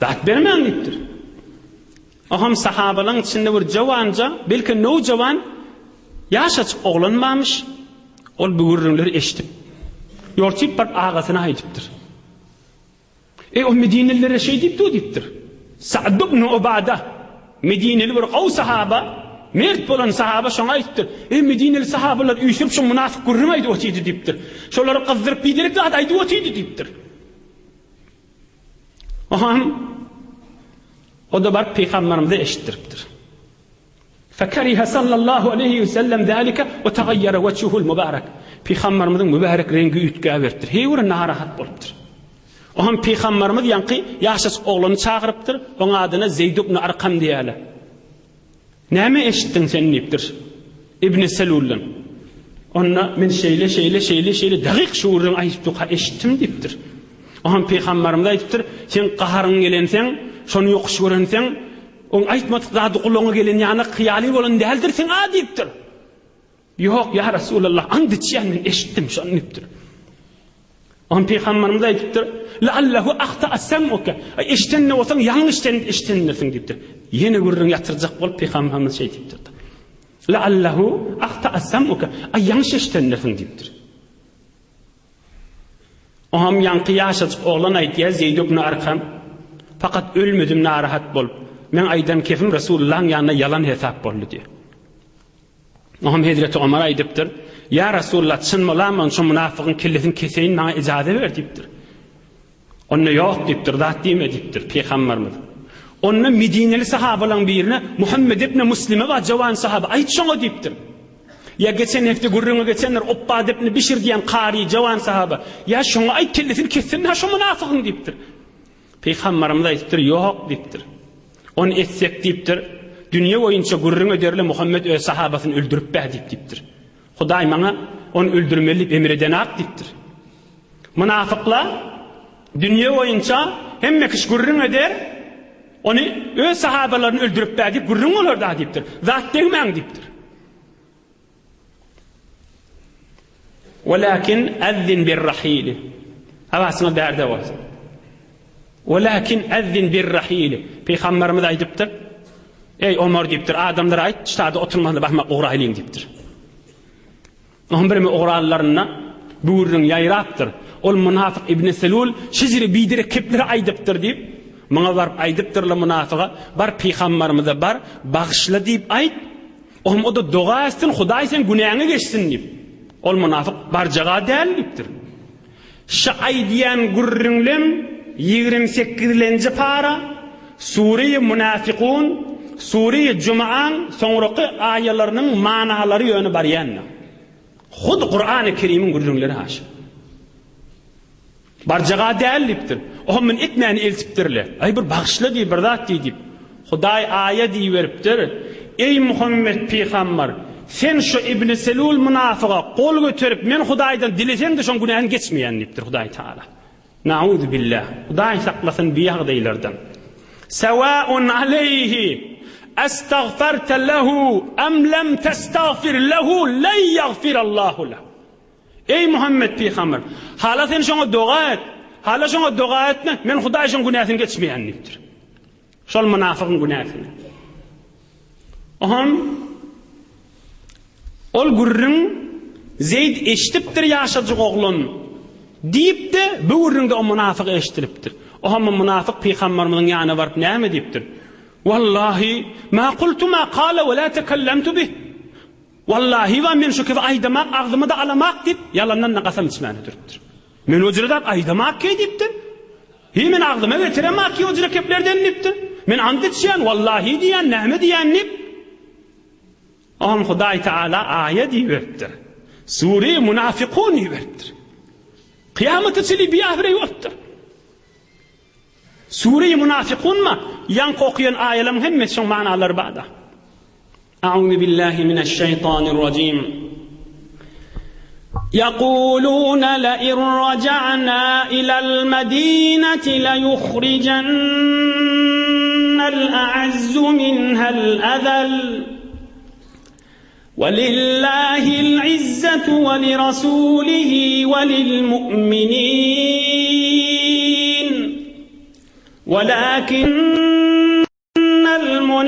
Zat bermäň diýipdir. Oham sahabalaň içinde bir jowanja, belki nowjawan, ýaşajyk oglan barmyş. Ol bu gürrüňleri eşidip, ýortyp baryp agasyna aýdypdyr. Eý, o medinelilere şeý diýip dur diýipdir. Sa'd ibn Ubada, medineli bir gowy sahaba, mert bolan sahaba şoňa aýdypdyr. Eý, medineli sahabalar üýşürip şu mynafyk gürrüň aýdyp otyrdy diýipdir. Şolary gyzdyryp biderek zat aýdyp otyrdy diýipdir. Ohan o-da baryp pygamberimize eşitdiripdir. Fekerihe sallallahu aleýhi we sellem zalike we tagaýýara weçhuhul mubarak. Pygamberimiziň mübärek reňgi üýtgäberipdir. Heý bir narahat bolupdyr. Ohan pygamberimiz ýaňky ýaşajyk oglany çagyrypdyr. Oň adyna Zeýd ibn Arkam diýýärler. Näme eşitdiň sen diýipdir. Ibn Seluldan. Onda men şeýle, şeýle, şeýle, şeýle dagyk şu gürrüňi aýdyp durka eşitdim diýipdir. Ohan pygamberimiz aýdypdyr, sen gaharyň gelenseň, şony ýokuş görenseň, oň aýtmadyk zady gulagyňa gelen ýanak hyýaly bolan däldirsiň a diýipdir. Ýok, ýa Resulallah, and içýän men eşitdim şony diýipdir. Oňa pygamberimiz aýdypdyr, Leallehu ahta'a sem'uke. Aý, eşiden-de bolsaň, ýalňyş eşidendirsiň diýipdir. Ýene gürrüň ýatyrjak bolup pygamberimiz şeý diýipdir. Leallehu ahta'a sem'uke. Aý, ýalňyş eşidendirsiň diýipdir. Oňam ýaňky ýaşajyk oglan aýdýar, Zeýd ibn Arkam, Fakat ölmedim narahat bolup. Meň aýdan kepim Resulullahyň ýanynda ýalan hesap boldy diýýär. Oňam hezreti Omar aýdypdyr, Ýa Resulallah, çyn bolamon, şu mynafygyň kellesini keseýin, maňa ijaza ber diýipdir. Onda ýok diýipdir, zat diýme diýipdir pygamberimiz. Onda medineli sahabalaryň birine Muhammed ibn Muslime bar, jawan sahaba, aýt şoňa diýipdir. Ýa geçen hepde gürrüňi geçendir, Ubbad ibn Bişir diýen kary, jawan sahaba. Ýa şoňa aýt, kellesini kessin-hä şu mynafygyň diýipdir. Pygamberimiz aýdypdyr, Ýok diýipdir. Ony etsek diýipdir, dünýe boýunça gürrüň ederler, Muhammet öz sahabasyny öldürip-bä diýip diýipdir. Hudaý maňa ony öldürmeli diýip emr edenak diýipdir. Mynafyklar dünýe boýunça hemme kişi gürrüň eder, ony öz sahabalaryny öldürip-bä diýip gürrüň bolar-da diýipdir. Zat degmäň diýipdir. Welakin ezzin bir-rahili. Hawasyňyz bärde bolsun. Welakin ezzin bir-rahili. Pygamberimiz aýdypdyr. Eý Omar diýipdir, adamlara aýt, ştada oturmasyna bakmak ugraýlyň diýipdir. Onuň birimi ugralylarynda bu gürrüň ýaýrapdyr. Ol munafyk Ibn Selul şijiri biderek kepleri aýdypdyr diýip, muňa baryp aýdypdyrlar munafyga, bar pygamberimize bar, bagyşla diýip aýt. Ohm o-da doga etsin, Hudaý seň günäňi geçsin diýip. Ol mynafyk barjaga däl diýipdir. Şu aýdýan gürrüňlem 28-lenji para, Sure-i Münafykun, Sure-i Jumaaň soňraky aýalarynyň manalary ýöne barýandyr. Hut Kurany Kerimiň gürrüňleri haşa. Barjaga däl diýipdir. Oha men etmäni eltipdirle. Aý bir bagyşla diý, bir zat diý diýip. Hudaý aýa diýiberipdir. Eý Muhammet pygambar, sen şu Ibn Selul mynafyga gol göterip men Hudaýdan dileseň-de şoň günäsini geçmeýän diýipdir Hudaý Taala. Nauzu billah. Hudaý saklasyn bi ýagdaýlardan. Sawaun aleýhi estagfarte lehu em lem testagfir lehu len ýagfirallahu leh. Eý Muhammet pygamber! Hala sen şoňa doga et, hala şoňa doga etme, men Hudaý şoň günäsini geçmeýän diýipdir. Şol mynafygyň günäsini. Ohan ol gürrüň Zeýd eşidipdir ýaşajyk oglan diýip-de, bu gürrüňde o mynafyk eşidilipdir. Ohan bu mynafyk pygamberimiziň ýanyna baryp näme diýipdir? Wallahi, ma kultu ma kala we la tekellemtu bih. Wallahi wa men şu kibi aýdamak agzyma-da alamak diýip, ýalandan-da kasam içmäne durupdyr. Men o jüre zat aýdamak ki diýipdir. Hi men agzyma getiremak ki o jüre keplerden diýipdir. Men ant içýän, wallahi diýýän, näme diýýän diýip. Oňam Hudaý Teala aýa diýiberipdir. Sure Munafikun diýiberipdir. Kyýamata çenli biabraý bolupdyr. Sure-i Munafikunma ýaňky okaýan aýalaryň hemmesi şoň manalary barda. A'uzu billahi mineşşeýtanirrajim. Ýakuluna la in raja'na ilal madinati la yuhrijannal a'azzu minhal azal. Welillahil izzatu we lirasulihi we lilmu'minin. Welakinnel munafiqina.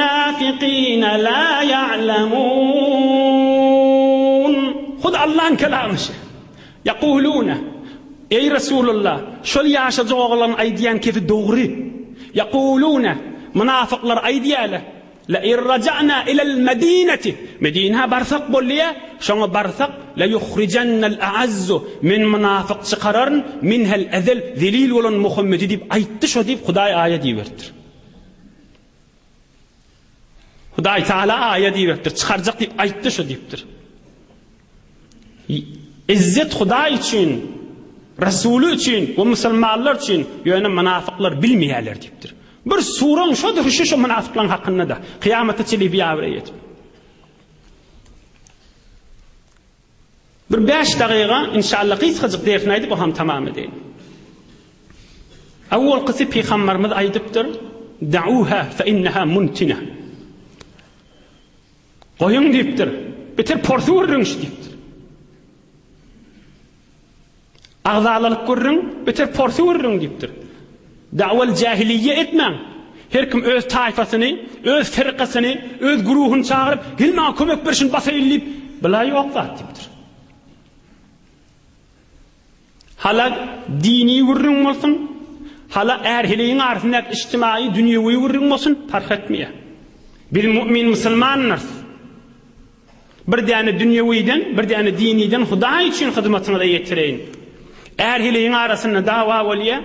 munafiqine la ya'lemun. Hut Allaň kelamy şu. Ýakulune, Eý Resulullah, şol ýaşajyk oglan aýdýan kepi dogry. Ýakulune, Mynafyklar aýdýarlar, Le in raja'na ilel medineti, Medinä barsak bolýa, şoňa barsak, le yuhrijennel a'azzu, men mynafyk çykararyn, minhel ezel, zelil bolan Muhammedi diýip aýtdy şo diýip Hudaý aýat iberipdir. Hudaý Teala aýat iberipdir, çykarjak diýip aýtdy şo diýipdir. Izzet Hudaý üçin, Resuly üçin we musulmanlar üçin, ýöne mynafyklar bilmeýärler diýipdir. Bir suraň şodur şu şu mynasyklaň hakynda-da. Kyýamata çenli biabraý edip. Bir bäş dagyga inşallah gysgajyk dersini aýdyp oham tamam edeýin. Awwalkysy pygambarymyz aýdypdyr, Da'uha fe inneha muntina. Goýuň diýipdir. Beter porsy gürrüň şu diýipdir. Agzalalyk gürrüň, beter porsy gürrüň diýipdir. Da'wal jahiliýe etmäň. Her kim öz taýfasyny, öz firkasyny, öz guruhyny çagyryp, gel maňa kömek ber şuny basaýyn diýip, bula ýok zat diýipdir. Hala dini gürrüň bolsun, hala är-heleýiň arasyndaky ijtimaýy, dünýewi gürrüň bolsun, parh etmeýär. Biz mu'min musulmandyrys. Bir däne dünýewiden, bir däne diniden Hudaý üçin hyzmatyňyza ýetireýin. Är-heleýiň arasynda dawa bolýar.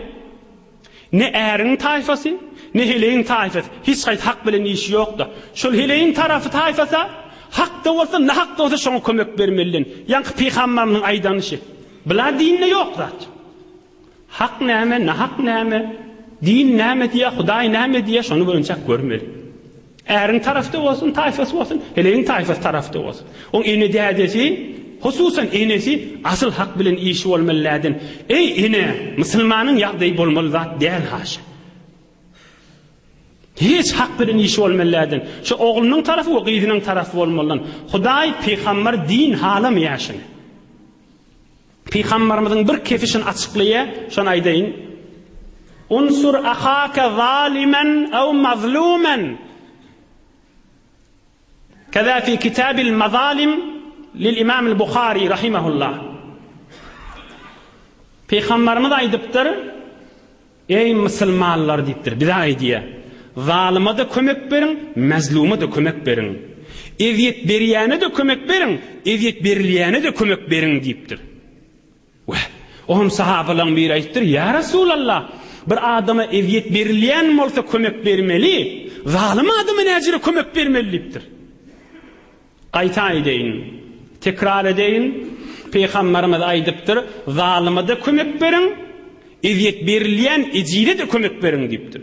Ne äriň taýfasy, ne heleýiň taýfasy. Hiç haýsy hak bilen işi ýok-da. Şol heleýiň tarapy taýfasa, hak-da bolsa, nahak-da bolsa şoňa kömek bermeliden. Ýaňky pygambarymyzyň aýdany şi. Bula dinde ýok zat. Hak näme, nahak näme, din näme diýýär, Hudaý näme diýýär, şony birinçäk görmeli. Äriň tarapda bolsun, taýfasy bolsun, heleýiň taýfasy tarapda bolsun. Oň ene-dädesi, hususan enesi asyl hak bilen işi bolmaly läden. Eý, ene, musulmanyň ýagdaýy bolmaly zat däl haşa. Hiç hak bilen işi bolmaly läden. Şu oglunyň tarapy we gyzynyň tarapy bolmalydan. Hudaý, pygamber, din halamaýar şuny. Pygamberimiziň bir kefi şuny açyklaýar, şony aýdaýyn. Unsur ahaka zalimen ew mazlumen. Keza fi kitabil mazalim lil Imam al-Buhari rahimahullah. Pygamberimiz aýdypdyr, Eý musulmanlar diýipdir, bize aýdýar. Zalyma-da kömek beriň, mazluma-da kömek beriň. Ezýet berýäne-de kömek beriň, ezýet berilýäne-de kömek beriň diýipdir. Wah, oňam sahabalaryň biri aýdypdyr, Ýa Resulallah, bir adama ezýet berilýän bolsa kömek bermeli, zalym adama näjüre kömek bermeli diýipdir. Gaýta aýdaýyn, tekrar edeýin, Pygamberimiz aýdypdyr, Zalyma-da kömek beriň, ezýet berilýän ejize-de kömek beriň diýipdir.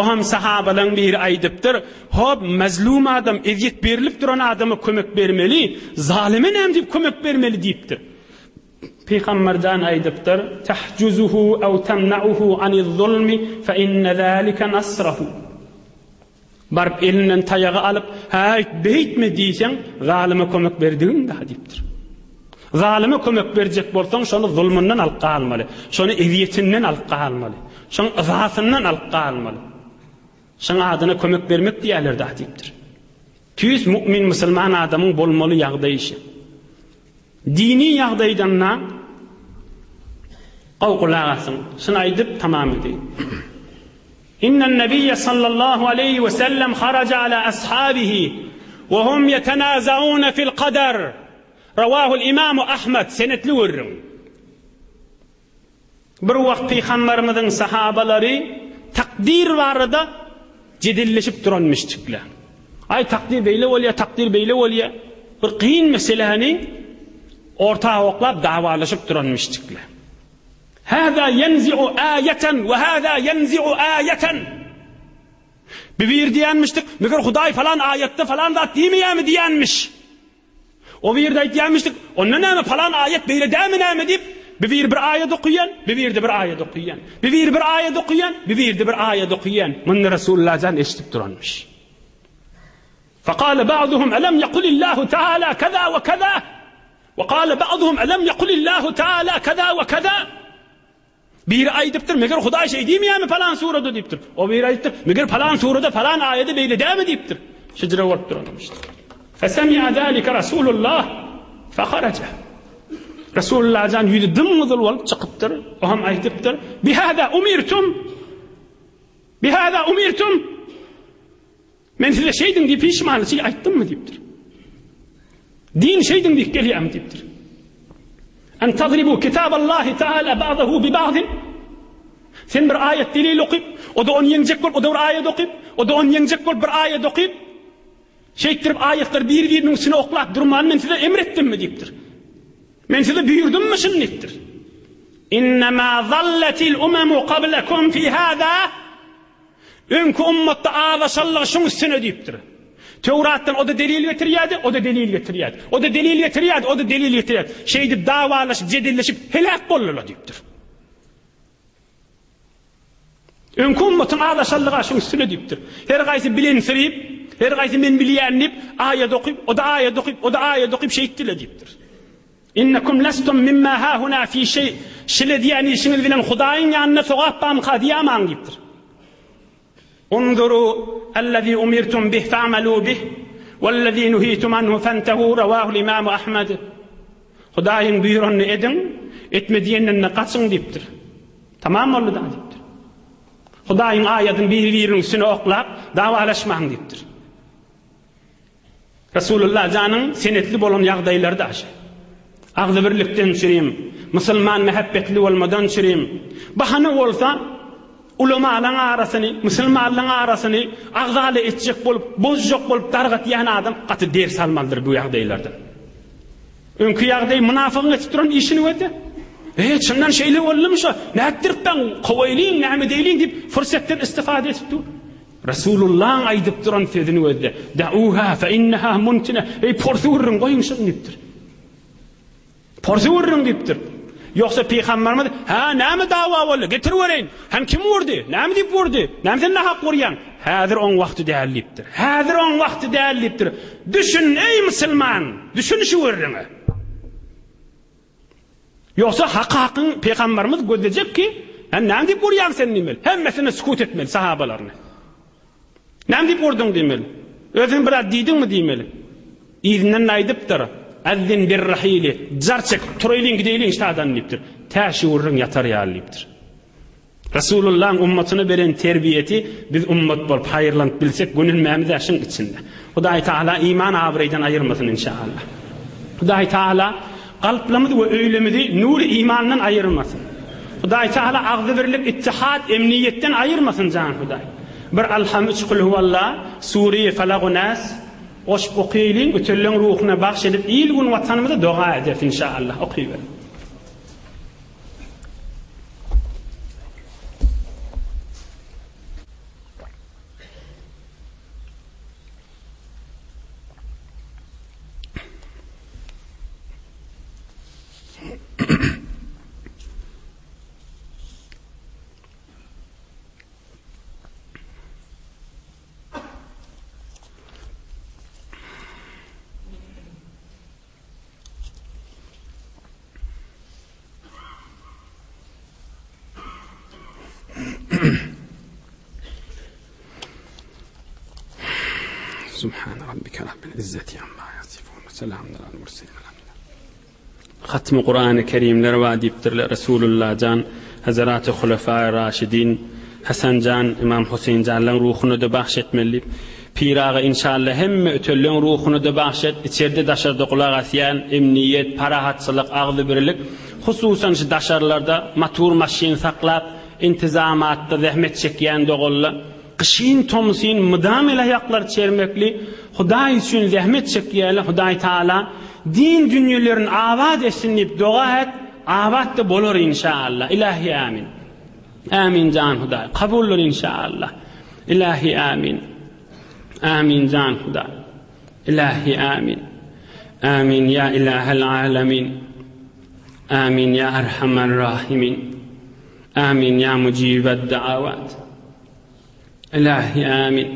Oňam sahabalaryň biri aýdypdyr, Hop, mazlum adam, ezýet berilip duran adama kömek bermeli, zalyma näme diýip kömek bermeli diýipdir. Pygamberjan aýdypdyr, Tahjuzuhu aw tamna'uhu aniz-zulmi fe inne zalika nasrahu. Baryp elinden taýagy alyp, Häýt, beýtme diýseň, zalyma kömek berdigiň-dä diýipdir. Zalyma kömek berjek bolsaň, şony zulmundan alyp galmaly, şony ezýetinden alyp galmaly, şoň yzasyndan alyp galmaly. Şoň adyna kömek bermek diýerler-dä diýipdir. Tüýs mu'min musulman adamyň bolmaly ýagdaýy şi. Dini ýagdaýdan-da gowy gulak asyň. Şuny aýdyp tamam edeýin. Innen Nebiýe sallallahu aleýhi we sellem haraja ala ashabihi we hum ýetenazaune fil kader. Rawahul Imamu Ahmed senetli gürrüň. Bir wagt pygamberimiziň sahabalary takdyr barada jedelleşip duranmyşdyklar. Aý takdyr beýle bolýar, takdyr beýle bolýar. Bir kyn meseläni orta oklap dawalaşyp duranmyşdyklar. Hâzâ ýenzi'u âýeten we hâzâ ýenzi'u âýeten. Bir biri diýenmişdik, meger Hudaý falan aýatda falan zat diýmeýärmi diýenmiş. O birde aýtýarmyşdyk, onda näme falan aýat beýle dälmi näme diýip, bir biri bir aýat okaýan, bir birde bir aýat okaýan. Bir biri bir aýat okaýan, bir birde bir aýat okaýan. Muny Resulullah jan eşidip duranmyş. Fekale ba'duhum elem yekulillahu teala keza ve keza. Ve kale ba'duhum elem yekulillahu teala keza ve keza. Biri aýdypdyr, meger Hudaý şeý diýmeýärmi palan surada diýipdir. O biri aýdypdyr, meger palan surada palan aýada beýle dälmi diýipdir. Şejere bolup duranmyş. Fesemi'a zalika Rasulullah feharaja. Resulullah jan ýüzi dym gyzyl bolup çykypdyr. O hem aýdypdyr: "Bihada umirtum? Bihada umirtum?" Men size şeýdiň diýip pişmanlyk aýtdymmy diýipdir. Din şeýdiň diýip gelýärmi diýipdir. En tadribu kitaballahi taala ba'dahu bi ba'din. Sen bir aýat delil okyp, o da ony ýeňjek bolup, o da bir aýat okyp, o da ony ýeňjek bolup bir aýat okyp, şeýtdirip aýatlary bir-biriniň üstüne oklap durmany men size emr etdimmi diýipdir. Men size buýurdummy şuny diýipdir. Innema zallatil umamu qablakum fi hada Öňki ummatda azaşanlygy şuň üstüne diýipdir. Töwratdan o-da delil getirýärdi, o-da delil getirýärdi. O-da delil getirýärdi, o-da delil getirýärdi. Şeýdip dawalaşyp, jedelleşip heläk boldular diýipdir. Öňki ummatyň azaşanlygy şuň üstüne diýipdir. Her gaýsy bilensirip, her gaýsy men bilýän diýip, aýat okyp, o-da aýat okyp, o-da aýat okyp şeýtdiler diýipdir. Innekum lestum mimma hahuna fi şeý, Şile diýen işiňiz bilen Hudaýyň ýanynda sogap barmyka diýämaň diýipdir. Unzuru ellezî umirtum bih fa'melû bih, wellezî nuhitum anhu fentehu rawahul imamu Ahmed. Hudaýyň buýranyny ediň, etme diýeninden gaçyň diýipdir. Tamam boldy da diýipdir. Hudaýyň aýadyny biri-biriniň üstüne oklap, dawalaşmaň diýipdir. Resulullah janyň senetli bolan ýagdaýlary daşy. Agzybirlikden çürim, musulman mähebbetli bolmadan çürim. Bahana bolsa, ulamalaň arasyny, musulmanlaň arasyny agzaly etjek bolup, bozjak bolup dargatýan adam gaty ders almalydyr bu ýagdaýlardan. Öňki ýagdaý mynafygyň etip duran işini gözle. E, çyndan şeýle boldumy şo? Nätdiripden kowaýlyň, näme edeýliň diýip, fursatdan istifade edip dur. Resulullahyň aýdyp duran sözüni gözle. Da'uha fe inneha muntine. Eý, porsy gürrüň, goýuň şuny diýipdir. Porsy gürrüň diýipdir. Ýogsa pygamberimiz, hä, näme dawa boldy? Getir göreýin. Hem kim urdy? Näme diýip urdy? Näme sen nahak urýaň? Häzir oň wagty däl diýipdir. Häzir oň wagty däl diýipdir. Düşün, eý musulman, düşün şu gürrüňe. Ýogsa haky hakyň pygamberimiz gözlejek ki, Hä näme diýip urýaň sen diýmeli. Hemmesine sukut etmeli sahabalaryny. Näme diýip urduň diýmeli. Özüň bir zat diýdiňmi diýmeli. Yzyndan aýdypdyr, Azzin bir-rahili, jar çek, turaýlyň gideýliň ştadan diýipdir. Tä şu gürrüň ýatar ýaly diýipdir. Resulullahyň ummatyna beren terbiýesi biz ummat bolup haýyrlanyp bilsek gönenmämiz-ä şuň içinde. Hudaý Tagala iman abraýdan aýyrmasyn inşaallah. Hudaý Tagala kalplarymyzy we öýlerimizi nury imandan aýyrmasyn. Hudaý Tagala agzybirlik, ittihat, emniýetden aýyrmasyn jan Hudaý. Bir Alham üç Kulhuwalla, Sure-i Falagu Nas goşup okaýlyň, ötenleň ruhuna bagş edip il-gün watanymyza doga ederis inşaallah. Okyber. Subhan rabbike rabbil izzeti amma ýasifun we selamun alal murselin. Hatmy Kurany Kerimler bar diýipdirler Resulullah jan, Hazaraty Hulefai Raşidin, Hasan jan, Imam Huseýin janlaň ruhuna-da bagş etmeli diýip. Pir aga inşalla hemme ötenleň ruhuna-da bagş et, içerde daşarda gulak asýan, emniýet, parahatçylyk, agzybirlik, hususan şu daşarlarda matur maşyn saklap, intizamatda zähmet çekýän doganla, gyşyn tomsyn mydam el aýaklary çermekli, Hudaý üçin zähmet çekýänle Hudaý Taala din dünýelerini abat etsin diýip doga et, abat-da bolar inşalla. Ilahi amin. Amin jan Hudaý. Kabuldyr inşallah. Ilahi amin. Amin jan Hudaý. Ilahi amin. Amin ya ilahel alemin. Amin ya erhamer rahimin. Amin ya mucibed davat. Ilahi amin.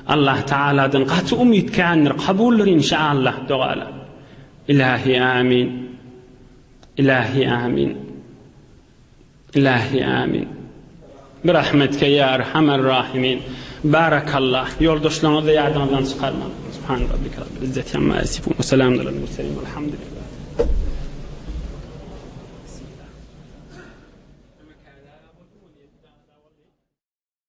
Allah Teala'dan gaty umyt kändir, kabuldyr inşallah dogalar. Ilahi amin. Ilahi amin. Ilahi amin. Birahmetike ýa erhamer rahimin. Barakallah. Ýoldaşlaryňyzy ýadyňyzdan çykarmaň. Subhan rabbike rabbil izzeti amma ýasifun we selamun alel murselin welhamdulillah.